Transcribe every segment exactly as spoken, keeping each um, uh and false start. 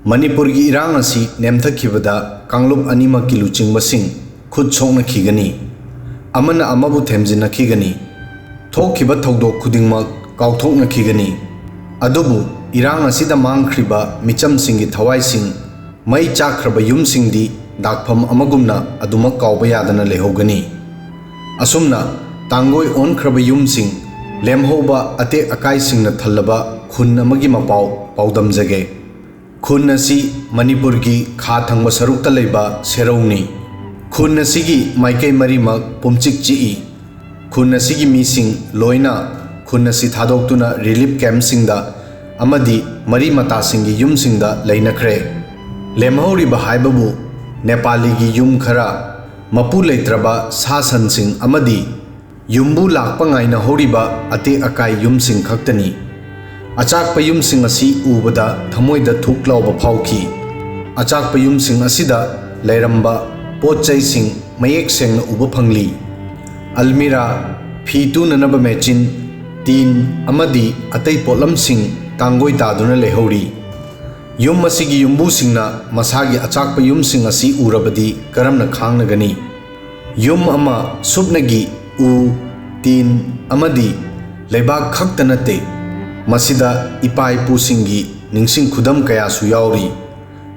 ꯃꯅꯤꯄꯨꯔꯒꯤ ꯏꯔꯥꯡ ꯑꯁꯤ ꯅꯦꯝꯊꯈꯤꯕꯗ ꯀꯥꯡꯂꯨꯞ ꯑꯅꯤꯃꯛꯀꯤ ꯂꯨꯆꯤꯡꯕꯁꯤꯡ ꯈꯨꯠ ꯁꯣꯛꯅꯈꯤꯒꯅꯤ, ꯑꯃꯅ ꯑꯃꯕꯨ ꯊꯦꯝꯖꯤꯟꯅꯈꯤꯒꯅꯤ꯫ ꯊꯣꯛꯈꯤꯕ ꯊꯧꯗꯣꯛ ꯈꯨꯗꯤꯡꯃꯛ ꯀꯥꯎꯊꯣꯛꯅꯈꯤꯒꯅꯤ꯫ ꯑꯗꯨꯕꯨ ꯏꯔꯥꯡ ꯑꯁꯤꯗ ꯃꯥꯡꯈ꯭ꯔꯤꯕ ꯃꯤꯆꯝꯁꯤꯡꯒꯤ ꯊꯋꯥꯏꯁꯤꯡ, ꯃꯩ ꯆꯥꯛꯈ꯭ꯔꯕ ꯌꯨꯝꯁꯤꯡꯗꯤ ꯗꯥꯛꯐꯝ ꯑꯃꯒꯨꯝꯅ ꯑꯗꯨꯃꯛ ꯀꯥꯎꯕ ꯌꯥꯗꯅ ꯂꯩꯍꯧꯒꯅꯤ꯫ ꯑꯁꯨꯝꯅ ꯇꯥꯡꯒꯣꯏ ꯑꯣꯟꯈ꯭ꯔꯕ ꯌꯨꯝꯁꯤꯡ, ꯂꯦꯝꯍꯧꯕ ꯑꯇꯦꯛ ꯑꯀꯥꯏꯁꯤꯡꯅ ꯊꯜꯂꯕ ꯈꯨꯟ ꯑꯃꯒꯤ ꯃꯄꯥꯎ ꯄꯥꯎꯗꯝꯖꯒꯦ꯫ ꯈꯨꯟ ꯑꯁꯤ ꯃꯅꯤꯄꯨꯔꯒꯤ ꯈꯥ ꯊꯪꯕ ꯁꯔꯨꯛꯇ ꯂꯩꯕ ꯁꯦꯔꯧꯅꯤ꯫ ꯈꯨꯟ ꯑꯁꯤꯒꯤ ꯃꯥꯏꯀꯩ ꯃꯔꯤꯃꯛ ꯄꯨꯝꯆꯤꯛ ꯆꯤꯛꯏ꯫ ꯈꯨꯟ ꯑꯁꯤꯒꯤ ꯃꯤꯁꯤꯡ ꯂꯣꯏꯅ ꯈꯨꯟ ꯑꯁꯤ ꯊꯥꯗꯣꯛꯇꯨꯅ ꯔꯤꯂꯤꯐ ꯀꯦꯝꯞꯁꯤꯡꯗ ꯑꯃꯗꯤ ꯃꯔꯤ ꯃꯇꯥꯁꯤꯡꯒꯤ ꯌꯨꯝꯁꯤꯡꯗ ꯂꯩꯅꯈ꯭ꯔꯦ꯫ ꯂꯦꯝꯍꯧꯔꯤꯕ ꯍꯥꯏꯕꯕꯨ ꯅꯦꯄꯥꯂꯤꯒꯤ ꯌꯨꯝ ꯈꯔ, ꯃꯄꯨ ꯂꯩꯇ꯭ꯔꯕ ꯁꯥ ꯁꯟꯁꯤꯡ ꯑꯃꯗꯤ ꯌꯨꯝꯕꯨ ꯂꯥꯛꯄ ꯉꯥꯏꯅꯍꯧꯔꯤꯕ ꯑꯇꯦꯛ ꯑꯀꯥꯏ ꯌꯨꯝꯁꯤꯡ ꯈꯛꯇꯅꯤ꯫ ꯑꯆꯥꯛꯄ ꯌꯨꯝꯁꯤꯡ ꯑꯁꯤ ꯎꯕꯗ ꯊꯃꯣꯏꯗ ꯊꯨꯛ ꯂꯥꯎꯕ ꯐꯥꯎꯈꯤ꯫ ꯑꯆꯥꯛꯄ ꯌꯨꯝꯁꯤꯡ ꯑꯁꯤꯗ ꯂꯩꯔꯝꯕ ꯄꯣꯠ ꯆꯩꯁꯤꯡ ꯃꯌꯦꯛ ꯁꯦꯡꯅ ꯎꯕ ꯐꯪꯂꯤ꯫ ꯑꯜꯃꯤꯔꯥ, ꯐꯤ ꯇꯨꯅꯅꯕ ꯃꯦꯆꯤꯟ, ꯇꯤꯟ ꯑꯃꯗꯤ ꯑꯇꯩ ꯄꯣꯠꯂꯝꯁꯤꯡ ꯇꯥꯡꯒꯣꯏ ꯇꯥꯗꯨꯅ ꯂꯩꯍꯧꯔꯤ꯫ ꯌꯨꯝ ꯑꯁꯤꯒꯤ ꯌꯨꯝꯕꯨꯁꯤꯡꯅ ꯃꯁꯥꯒꯤ ꯑꯆꯥꯛꯄ ꯌꯨꯝꯁꯤꯡ ꯑꯁꯤ ꯎꯔꯕꯗꯤ ꯀꯔꯝꯅ ꯈꯥꯡꯅꯒꯅꯤ? ꯌꯨꯝ ꯑꯃ ꯁꯨꯞꯅꯒꯤ ꯎ, ꯇꯤꯟ ꯑꯃꯗꯤ ꯂꯩꯕꯥꯛ ꯈꯛꯇ ꯅꯠꯇꯦ, ꯃꯁꯤꯗ ꯏꯄꯥ ꯏꯄꯨꯁꯤꯡꯒꯤ ꯅꯤꯡꯁꯤꯡ ꯈꯨꯗꯝ ꯀꯌꯥꯁꯨ ꯌꯥꯎꯔꯤ꯫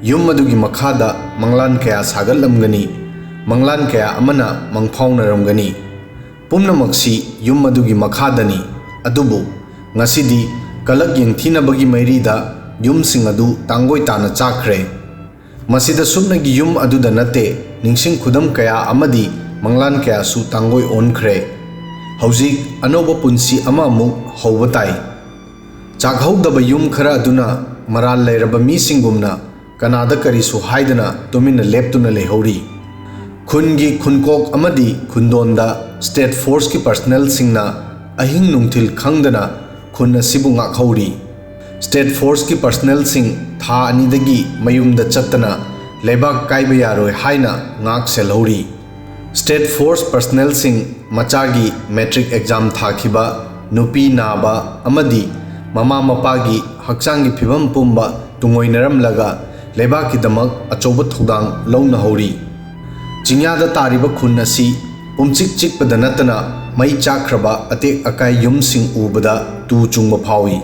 ꯌꯨꯝ ꯑꯗꯨꯒꯤ ꯃꯈꯥꯗ ꯃꯪꯂꯥꯟ ꯀꯌꯥ ꯁꯥꯒꯠꯂꯝꯒꯅꯤ, ꯃꯪꯂꯥꯟ ꯀꯌꯥ ꯑꯃꯅ ꯃꯪꯐꯥꯎꯅꯔꯝꯒꯅꯤ꯫ ꯄꯨꯝꯅꯃꯛꯁꯤ ꯌꯨꯝ ꯑꯗꯨꯒꯤ ꯃꯈꯥꯗꯅꯤ꯫ ꯑꯗꯨꯕꯨ ꯉꯁꯤꯗꯤ ꯀꯂꯛ ꯌꯦꯡꯊꯤꯅꯕꯒꯤ ꯃꯩꯔꯤꯗ ꯌꯨꯝꯁꯤꯡ ꯑꯗꯨ ꯇꯥꯡꯒꯣꯏ ꯇꯥꯅ ꯆꯥꯛꯈ꯭ꯔꯦ꯫ ꯃꯁꯤꯗ ꯁꯨꯞꯅꯒꯤ ꯌꯨꯝ ꯑꯗꯨꯗ ꯅꯠꯇꯦ, ꯅꯤꯡꯁꯤꯡ ꯈꯨꯗꯝ ꯀꯌꯥ ꯑꯃꯗꯤ ꯃꯪꯂꯥꯟ ꯀꯌꯥꯁꯨ ꯇꯥꯡꯒꯣꯏ ꯑꯣꯟꯈ꯭ꯔꯦ꯫ ꯍꯧꯖꯤꯛ ꯑꯅꯧꯕ ꯄꯨꯟꯁꯤ ꯑꯃ ꯑꯃꯨꯛ ꯍꯧꯕ ꯇꯥꯏ꯫ ꯆꯥꯛꯍꯧꯗꯕ ꯌꯨꯝ ꯈꯔ ꯑꯗꯨꯅ ꯃꯔꯥꯜ ꯂꯩꯔꯕ ꯃꯤꯁꯤꯡꯒꯨꯝꯅ ꯀꯅꯥꯗ ꯀꯔꯤꯁꯨ ꯍꯥꯏꯗꯅ ꯇꯨꯃꯤꯟꯅ ꯂꯦꯞꯇꯨꯅ ꯂꯩꯍꯧꯔꯤ꯫ ꯈꯨꯟꯒꯤ ꯈꯨꯟꯀꯣꯛ ꯑꯃꯗꯤ ꯈꯨꯟꯗꯣꯟꯗ ꯁ꯭ꯇꯦꯠ ꯐꯣꯔꯁꯀꯤ ꯄꯔꯁꯅꯦꯜꯁꯤꯡꯅ ꯑꯍꯤꯡ ꯅꯨꯡꯊꯤꯜ ꯈꯪꯗꯅ ꯈꯨꯟ ꯑꯁꯤꯕꯨ ꯉꯥꯛꯍꯧꯔꯤ꯫ ꯁ꯭ꯇꯦꯠ ꯐꯣꯔꯁꯀꯤ ꯄꯔꯁꯅꯦꯜꯁꯤꯡ ꯊꯥ ꯑꯅꯤꯗꯒꯤ ꯃꯌꯨꯝꯗ ꯆꯠꯇꯅ ꯂꯩꯕꯥꯛ ꯀꯥꯏꯕ ꯌꯥꯔꯣꯏ ꯍꯥꯏꯅ ꯉꯥꯛ ꯁꯦꯜꯍꯧꯔꯤ꯫ ꯁ꯭ꯇꯦꯠ ꯐꯣꯔꯁ ꯄꯔꯁꯅꯦꯜꯁꯤꯡ ꯃꯆꯥꯒꯤ ꯃꯦꯇ꯭ꯔꯤꯛ ꯑꯦꯛꯖꯥꯝ ꯊꯥꯈꯤꯕ, ꯅꯨꯄꯤ ꯅꯥꯕ ꯑꯃꯗꯤ ꯃꯃꯥ ꯃꯄꯥꯒꯤ ꯍꯛꯆꯥꯡꯒꯤ ꯐꯤꯕꯝ ꯄꯨꯝꯕ ꯇꯨꯡꯑꯣꯏꯅꯔꯝꯂꯒ ꯂꯩꯕꯥꯛꯀꯤꯗꯃꯛ ꯑꯆꯧꯕ ꯊꯧꯗꯥꯡ ꯂꯧꯅꯍꯧꯔꯤ꯫ ꯆꯤꯡꯌꯥꯗ ꯇꯥꯔꯤꯕ ꯈꯨꯟ ꯑꯁꯤ ꯄꯨꯝꯆꯤꯛ ꯆꯤꯛꯄꯗ ꯅꯠꯇꯅ ꯃꯩ ꯆꯥꯛꯈ꯭ꯔꯕ ꯑꯇꯦꯛ ꯑꯀꯥꯏ ꯌꯨꯝꯁꯤꯡ ꯎꯕꯗ ꯇꯨ ꯆꯨꯡꯕ ꯐꯥꯎꯏ꯫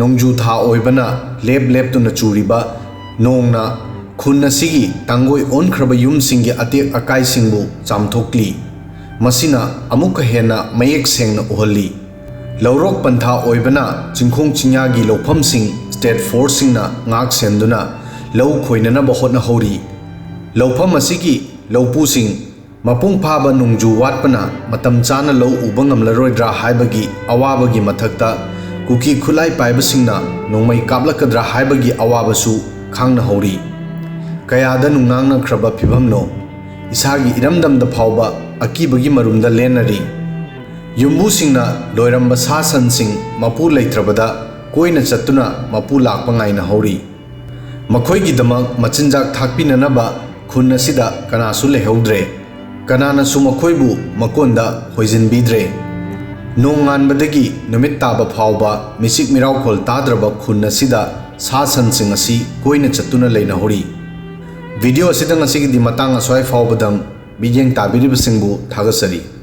ꯅꯣꯡꯖꯨ ꯊꯥ ꯑꯣꯏꯕꯅ ꯂꯦꯞ ꯂꯦꯞꯇꯨꯅ ꯆꯨꯔꯤꯕ ꯅꯣꯡꯅ ꯈꯨꯟ ꯑꯁꯤꯒꯤ ꯇꯥꯡꯒꯣꯏ ꯑꯣꯟꯈ꯭ꯔꯕ ꯌꯨꯝꯁꯤꯡꯒꯤ ꯑꯇꯦꯛ ꯑꯀꯥꯏꯁꯤꯡꯕꯨ ꯆꯥꯝꯊꯣꯛꯂꯤ꯫ ꯃꯁꯤꯅ ꯑꯃꯨꯛꯀ ꯍꯦꯟꯅ ꯃꯌꯦꯛ ꯁꯦꯡꯅ ꯎꯍꯜꯂꯤ꯫ ꯂꯧꯔꯣꯛ ꯄꯟꯊꯥ ꯑꯣꯏꯕꯅ ꯆꯤꯡꯈꯣꯡ ꯆꯤꯡꯌꯥꯒꯤ ꯂꯧꯐꯝꯁꯤꯡ ꯁ꯭ꯇꯦꯠ ꯐꯣꯔꯁꯁꯤꯡꯅ ꯉꯥꯛ ꯁꯦꯟꯗꯨꯅ ꯂꯧ ꯈꯣꯏꯅꯅꯕ ꯍꯣꯠꯅꯍꯧꯔꯤ꯫ ꯂꯧꯐꯝ ꯑꯁꯤꯒꯤ ꯂꯧꯄꯨꯁꯤꯡ ꯃꯄꯨꯡ ꯐꯥꯕ ꯅꯣꯡꯖꯨ ꯋꯥꯠꯄꯅ ꯃꯇꯝ ꯆꯥꯅ ꯂꯧ ꯎꯕ ꯉꯝꯂꯔꯣꯏꯗ꯭ꯔꯥ ꯍꯥꯏꯕꯒꯤ ꯑꯋꯥꯕꯒꯤ ꯃꯊꯛꯇ ꯀꯨꯀꯤ ꯈꯨꯠꯂꯥꯏ ꯄꯥꯏꯕꯁꯤꯡꯅ ꯅꯣꯡꯃꯩ ꯀꯥꯞꯂꯛꯀꯗ꯭ꯔꯥ ꯍꯥꯏꯕꯒꯤ ꯑꯋꯥꯕꯁꯨ ꯈꯥꯡꯅꯍꯧꯔꯤ꯫ ꯀꯌꯥꯗ ꯅꯨꯡꯅꯥꯡꯅꯈ꯭ꯔꯕ ꯐꯤꯚꯝꯅꯣ! ꯏꯁꯥꯒꯤ ꯏꯔꯝꯗꯝꯗ ꯐꯥꯎꯕ ꯑꯀꯤꯕꯒꯤ ꯃꯔꯨꯝꯗ ꯂꯦꯟꯅꯔꯤ꯫ ꯌꯨꯝꯕꯨꯁꯤꯡꯅ ꯂꯣꯏꯔꯝꯕ ꯁꯥ ꯁꯟꯁꯤꯡ ꯃꯄꯨ ꯂꯩꯇ꯭ꯔꯕꯗ ꯀꯣꯏꯅ ꯆꯠꯇꯨꯅ ꯃꯄꯨ ꯂꯥꯛꯄ ꯉꯥꯏꯅꯍꯧꯔꯤ꯫ ꯃꯈꯣꯏꯒꯤꯗꯃꯛ ꯃꯆꯤꯟꯖꯥꯛ ꯊꯥꯛꯄꯤꯅꯅꯕ ꯈꯨꯟ ꯑꯁꯤꯗ ꯀꯅꯥꯁꯨ ꯂꯩꯍꯧꯗ꯭ꯔꯦ꯫ ꯀꯅꯥꯅꯁꯨ ꯃꯈꯣꯏꯕꯨ ꯃꯀꯣꯟꯗ ꯍꯣꯏꯖꯤꯟꯕꯤꯗ꯭ꯔꯦ꯫ ꯅꯣꯡ ꯉꯥꯟꯕꯗꯒꯤ ꯅꯨꯃꯤꯠ ꯇꯥꯕ ꯐꯥꯎꯕ ꯃꯤꯆꯤꯛ ꯃꯤꯔꯥꯎꯈꯣꯜ ꯇꯥꯗ꯭ꯔꯕ ꯈꯨꯟ ꯑꯁꯤꯗ ꯁꯥ ꯁꯟꯁꯤꯡ ꯑꯁꯤ ꯀꯣꯏꯅ ꯆꯠꯇꯨꯅ ꯂꯩꯅꯍꯧꯔꯤ꯫ ꯚꯤꯗꯤꯑꯣ ꯑꯁꯤꯗ ꯉꯁꯤꯒꯤꯗꯤ ꯃꯇꯥꯡ ꯑꯁ꯭ꯋꯥꯏ ꯐꯥꯎꯕꯗꯪ꯫ ꯃꯤꯠꯌꯦꯡ ꯇꯥꯕꯤꯔꯤꯕꯁꯤꯡꯕꯨ ꯊꯥꯒꯠꯆꯔꯤ꯫